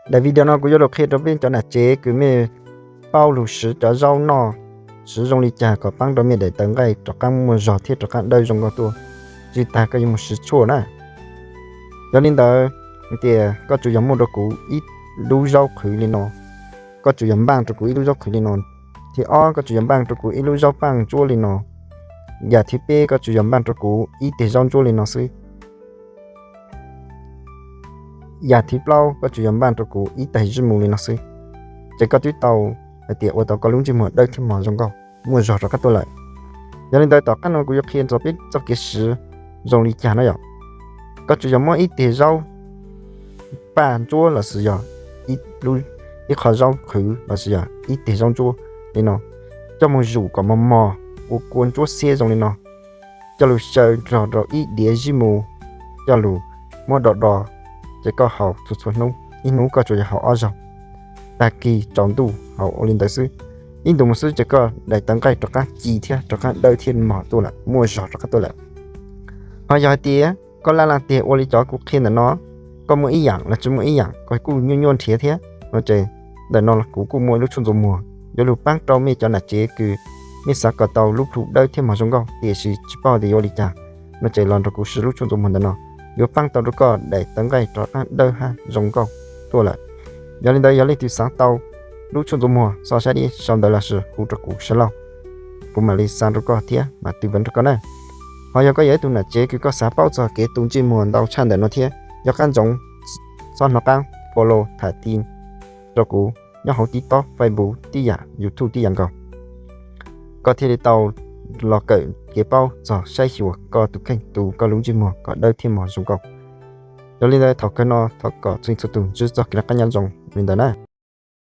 Daim video no kuv yuav los qhia rau peb cov nam tsev kws mej paub lug swv cov zaub noj, swv zoo li cas kom paab rau mej daim tawv nqaij rov qaab muaj zog thiab rov qaab dawb zoo nkauj tuaj, tsi tag koj yuav moog swv tshuaj na. Yog li ntawd, tias koj tsuas yog muaj rau kuv ib lub zaub qhwv li no, koj tsuas yog npaaj rau kuv ib lub zaub qhwv li no. Thib ob, koj tsuas yog npaaj rau kuv ib lub zaub paaj ntsuab li no. Yam thib peb, koj tsuas yog npaaj rau kuv ib teg zaub ntsuab li no xwb. Yam thib plaub, koj tsuas yog npaaj rau kuv ib teg zib mu li no xwb, ces koj twb tau hais tias ua tau koj lub ntsej muag dawb thiab mos zoo nkauj, muaj zog rov qab tuaj lawm. Yog li ntawd tom qab no kuv yuav qhia rau peb txoj kev swv zoo li cas na yom. Koj tsuas yog muab ib teg zaub paj ntsuab lossis yog ib qho zaub qhwv lossis yog ib teg zaub ntsuab li no, coj moog zum kom mos mos, ua kua ntsuab xiab zoo li no, coj lug xyaw nrog rau ib diav zib mu, coj lug muab do do, ces koj haus txhua txhua hnub, ib hnub koj tsuas yog haus ob zaug, tag kis tsaus ntuj haus ua li ntawd xwb. Ib ntus mus xwb ces koj daim tawv nqaij rov qab ci thiab rov qab dawb thiab mos tuaj lawm, muaj zog rov qab tuaj lawm. Ho yog hais tias koj laj laj tiag ua li cov kuv qhia ntawm no, koj muaj ib yaam los tsis muaj ib yaam, koj kuj nyuaj nyuaj nrhiav thiab no ces ntawm no kuv kuj muaj ib lub tshuaj ntxuas muag yuav lug paab rau mej cov nam tsev kws mej xav kom tau lub plhu dawb thiab mos zoo nkauj tiam sis tsis paub tias yuav ua li cas no ces los nrog kuv swv lub tshuaj ntxuas muag ntawm no, yuav paab tau rau koj daim tawv nqaij rov qab dawb hab zoo nkauj tuaj lawm. Yog li ntawd yog leej twg xav tau lub tshuaj ntxuas muag, xoj saib dib sau ntawv lossis hu rau kuv sawv lauj, kuv mam li xa rau koj thiab mam tw npeev rau koj na. Ho yog koj yog ib tug nam tsev kws koj xav paub txog kev tu ntsej muag ntau tshaj ntawm no thiab, yog qab ntsoov txhob hnov qab follow tham ti rau kuv nyob hauv TikTok, Facebook tib yam, YouTube tib yam nkaus. Koj thiaj li tau los kawm kev paub txog saib xyuas koj tus kheej tu koj lub ntsej muag kom dawb thiab mos zoo nkauj. Yog li ntawd thaum kawg no thov kom txhua txhua tus ntsib txoj kev noj qab nyob zoo li ntawd na.